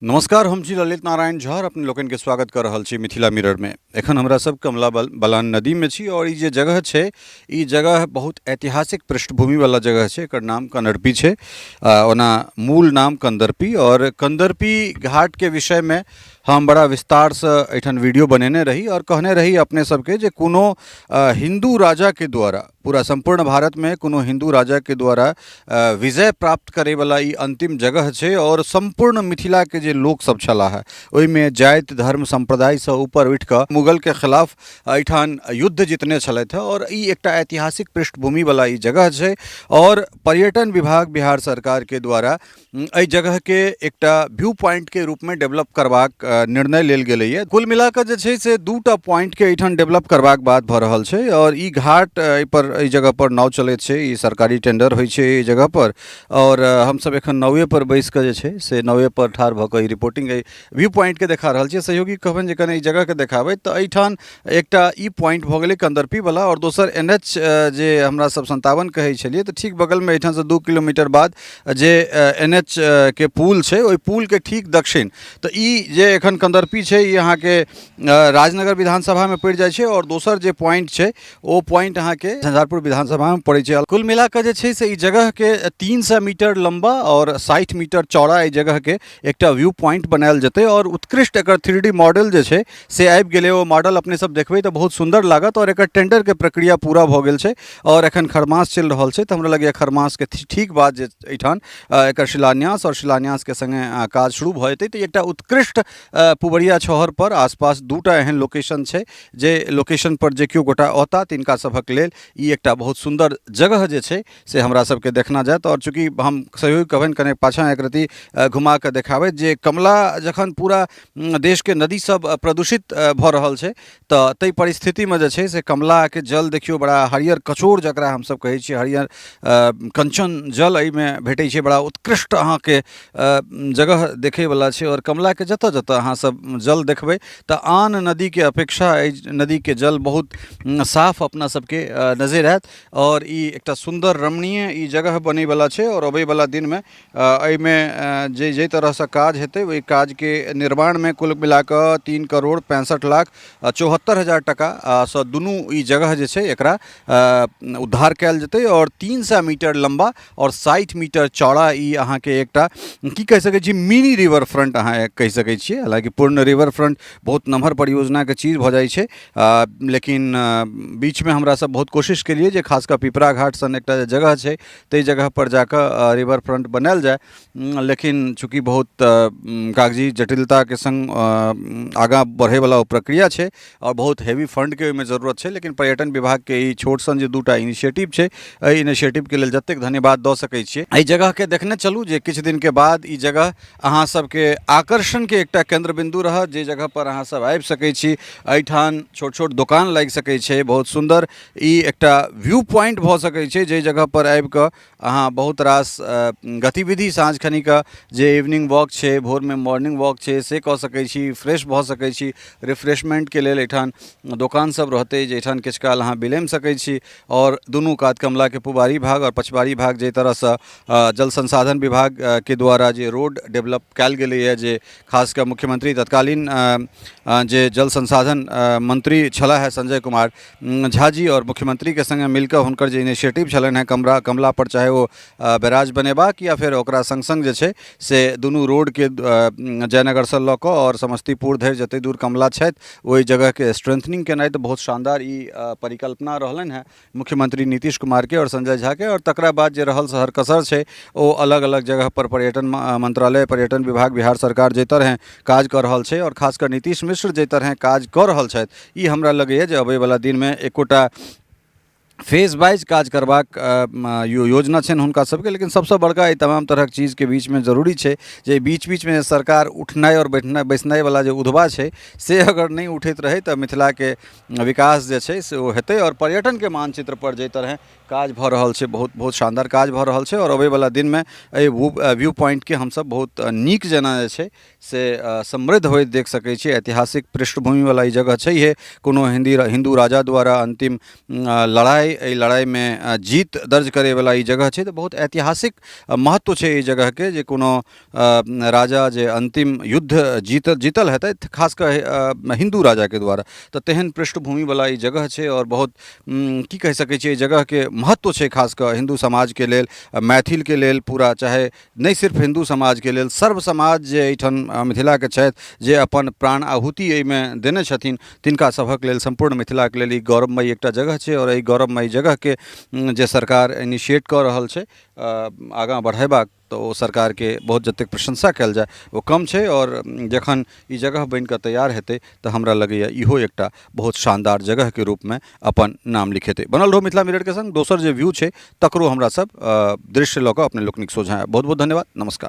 नमस्कार, हम छी ललित नारायण झा, अपने लोकनिके स्वागत कऽ रहल छी मिथिला मिररमे। एखन हमरा सब कमला बलान नदीमे छी आओर ई जे जगह छै, ई जगह बहुत ऐतिहासिक पृष्ठभूमिवला जगह छै। एकर नाम कनरपी छै, ओना मूल नाम कंदर्पी। आओर कंदर्पी घाटके विषयमे हम बड़ा विस्तारसँ एहिठाम वीडियो बनेने रही आओर कहने रही अपने सबके जे कोनो हिन्दू राजाके द्वारा पूरा सम्पूर्ण भारतमे कोनो हिन्दू राजाके द्वारा विजय प्राप्त करैवला ई अन्तिम जगह छै। आओर सम्पूर्ण मिथिलाके जे लोकसभ छलाह, ओहिमे जाति धर्म सम्प्रदायसँ ऊपर उठि कऽ मुगलके खिलाफ एहिठाम युद्ध जितने छलथि। आओर ई एकटा ऐतिहासिक पृष्ठभूमिवला ई जगह छै। आओर पर्यटन विभाग बिहार सरकारके द्वारा एहि जगहके एकटा व्यू पॉइंटके रूपमे डेवलप करबाक निर्णय लेल गेलैए। कुल मिलाकऽ जे छै से दूटा पॉइंटके एहिठाम डेवलप करबाक बात भऽ रहल छै। आओर ई घाट एहिपर एहि जगहपर नाव चलैत छै, ई सरकारी टेंडर होइ छै एहि जगहपर। आओर हमसब एखन नावेपर बैसि कऽ जे छै से नावेपर ठाढ़ भऽ कऽ ई रिपोर्टिंग एहि व्यू पॉइंटके देखा रहल छियै। सहयोगी कहबनि जे कनि एहि जगहके देखाबै। तऽ एहिठाम एकटा ई पॉइंट भऽ गेलै कंदर्पीवला, आओर दोसर एन एच जे हमरा सब 57 कहै छलियै, तऽ ठीक बगलमे एहिठामसँ 2 किलोमीटर बाद जे एन एच के पुल छै, ओहि पुलके ठीक दक्षिण। तऽ ई जे एखन कंदर्पी छै, ई अहाँके राजनगर विधानसभामे पड़ि जाइ छै। आओर दोसर जे पॉइंट छै, ओ पॉइंट अहाँके झंझारपुर विधानसभामे पड़ै छै। कुल मिलाकऽ जे छै से ई जगहके 300 मीटर लम्बा आओर 60 मीटर चौड़ा एहि जगहके एकटा व्यू पॉइंट बनायल जेतै। आओर उत्कृष्ट एकर 3D model जे छै से आबि गेलै। ओ मॉडल अपने सब देखबै तऽ बहुत सुन्दर लागत। आओर एकर टेंडरके प्रक्रिया पूरा भऽ गेल छै आओर एखन खरमास चलि रहल छै। तऽ हमरा लगैए खरमासके ठीक बाद जे एहिठाम एकर शिलान्यास आओर शिलान्यासके सङ्गे काज शुरू भऽ जेतै। तऽ एकटा उत्कृष्ट पुबरिया छहरपर आसपास दूटा एहन लोकेशन छै, जे लोकेशनपर जे केओ गोटा औता, तिनका सभक लेल ई एकटा बहुत सुन्दर जगह जे छै से हमरा सबके देखना जायत। आओर चूँकि हम सहयोगी कहबनि कने पाछाँ एक रति घुमा कऽ देखाबैत जे कमला जखन पूरा देशके नदी सब प्रदूषित भऽ रहल छै, तऽ ताहि परिस्थितिमे जे छै से कमलाके जल देखियौ, बड़ा हरियर कचोर जकरा हमसब कहै छियै, हरियर कंचन जल एहिमे भेटै छै। बड़ा उत्कृष्ट अहाँके जगह देखैवला छै। आओर कमलाके जतऽ जतऽ अहाँ सब जल देखबै, तऽ आन नदीके अपेक्षा एहि नदीके जल बहुत साफ अपना सबके नजरि आयत। आओर ई एकटा सुन्दर रमणीय ई जगह बनैवला छै। आओर अबैवला दिनमे एहिमे जे जाहि तरहसँ काज हेतै, ओहि काजके निर्माणमे कुल मिलाकऽ 3 करोड़ 65 लाख 74 हजार टाकासँ दुनू ई जगह जे छै एकरा उद्धार कयल जेतै। आओर 300 मीटर लम्बा आओर 60 मीटर चौड़ा ई अहाँके एकटा की कहि सकै छी, मिनी रिवर फ्रंट अहाँ कहि सकै छियै। हालाँकि पूर्ण रिवर फ्रंट बहुत नमहर परियोजनाके चीज भऽ जाइ छै, लेकिन बीचमे हमरा सब बहुत कोशिश केलियै जे खास कऽ पिपरा घाट सन एकटा जे जगह छै, ताहि जगहपर जाकऽ रिवर फ्रंट बनायल जाय। लेकिन चूँकि बहुत कागजी जटिलताके सङ्ग आगाँ बढ़ैवला ओ प्रक्रिया छै आओर बहुत हेवी फण्डके ओहिमे जरूरत छै। लेकिन पर्यटन विभागके ई छोट सन जे दूटा इनिशिएटिव छै, एहि इनिशिएटिवके लेल जतेक धन्यवाद दऽ सकै छियै। एहि जगहके देखने चलू जे किछु दिनके बाद ई जगह अहाँ सबके आकर्षणके एकटा केन्द्र बिन्दु रहत, जे जगहपर अहाँ सब आबि सकै छी। एहिठाम छोट छोट दोकान लागि सकै छै। बहुत सुन्दर ई एकटा व्यू पॉइंट भऽ सकै छै, जाहि जगहपर आबिकऽ अहाँ बहुत रास गतिविधि, साँझ खनिके जे इवनिंग वॉक छै, भोरमे मॉर्निंग वॉक छै, से कऽ सकै छी, फ्रेश भऽ सकै छी। रिफ्रेशमेंटके लेल एहिठाम दोकान सब रहतै, जाहिठाम किछु काल अहाँ बिलमि सकै छी। आओर दुनू कात कमलाके पुबारी भाग आओर पछबारी भाग जाहि तरहसँ जल संसाधन विभागके द्वारा जे रोड डेवलप कयल गेलैए, जे खास कऽ मुख्यमंत्री तत्कालीन जे जल संसाधन मंत्री छलाह हे संजय कुमार झा जी, आओर मुख्यमंत्रीके सङ्गे मिलकऽ हुनकर जे इनिशिएटिव छलनि हेँ कमला पर, चाहे ओ बैराज बनेबाक या फेर ओकरा सङ्ग सङ्ग जे छै से दुनू रोडके जयनगरसँ लऽ कऽ आओर समस्तीपुर धरि जतेक दूर कमला छथि, ओहि जगहके स्ट्रेंथनिंग केनाइ, तऽ बहुत शानदार ई परिकल्पना रहलनि हेँ मुख्यमंत्री नीतीश कुमारके आओर संजय झाके। आओर तकरा बाद जे रहल सहर कसर छै, ओ अलग अलग जगह पर पर्यटन मंत्रालय, पर्यटन विभाग, बिहार सरकार जाहि तरहेँ काज कऽ रहल छै आओर खास कऽ नीतीश मिश्र जाहि तरहेँ काज कऽ रहल छथि, ई हमरा लगैए जे अबैवला दिनमे एकोटा फेज वाइज काज करबाक योजना छनि हुनका सबके। लेकिन सबसँ बड़का एहि तमाम तरहक चीजके बीचमे जरूरी छै जे बीच बीचमे सरकार उठनाइ आओर बैठनाइ बैसनाइवला जे उधबा छै, से अगर नहि उठैत रहै, तऽ मिथिलाके विकास जे छै से ओ हेतै। आओर पर्यटनके मानचित्रपर जाहि तरहेँ काज भऽ रहल छै, बहुत बहुत शानदार काज भऽ रहल छै। आओर अबैवला दिनमे एहि व्यू पॉइंटके हमसभ बहुत नीक जेना जे छै से समृद्ध होइत देख सकै छी। ऐतिहासिक पृष्ठभूमिवला ई जगह छैहे, कोनो हिन्दू राजा द्वारा अन्तिम लड़ाइ, एहि लड़ाइमे जीत दर्ज करैवला ई जगह छै। तऽ बहुत ऐतिहासिक महत्व छै एहि जगहके, जे कोनो राजा जे अन्तिम युद्ध जीतल हेतै, खास कऽ हिन्दू राजाके द्वारा, तऽ तेहन पृष्ठभूमिवला ई जगह छै। आओर बहुत की कहि सकै छियै, एहि जगहके महत्व छै खास कऽ हिन्दू समाजके लेल, मैथिलके लेल पूरा, चाहे नहि सिर्फ हिन्दू समाजके लेल, सर्व समाज जे एहिठाम मिथिलाके छथि, जे अपन प्राण आहुति एहिमे देने छथिन, तिनका सभक लेल, सम्पूर्ण मिथिलाके लेल ई गौरवमयी एकटा जगह छै। आओर एहि गौरवमयी जगहके जे सरकार इनिशिएट कऽ रहल छै आगाँ बढ़ेबाक, तऽ ओ सरकारके बहुत जतेक प्रशंसा कयल जाय ओ कम छै। आओर जखन ई जगह बनिकऽ तैयार हेतै तऽ हमरा लगैए इहो एकटा बहुत शानदार जगहके रूपमे अपन नाम लिखेतै। बनल रहू मिथिला मिररके संग, दोसर जे व्यू छै तकरो हमरा सब दृश्य लऽ कऽ अपने लोकनिक सोझाँ आयब। बहुत बहुत धन्यवाद, नमस्कार।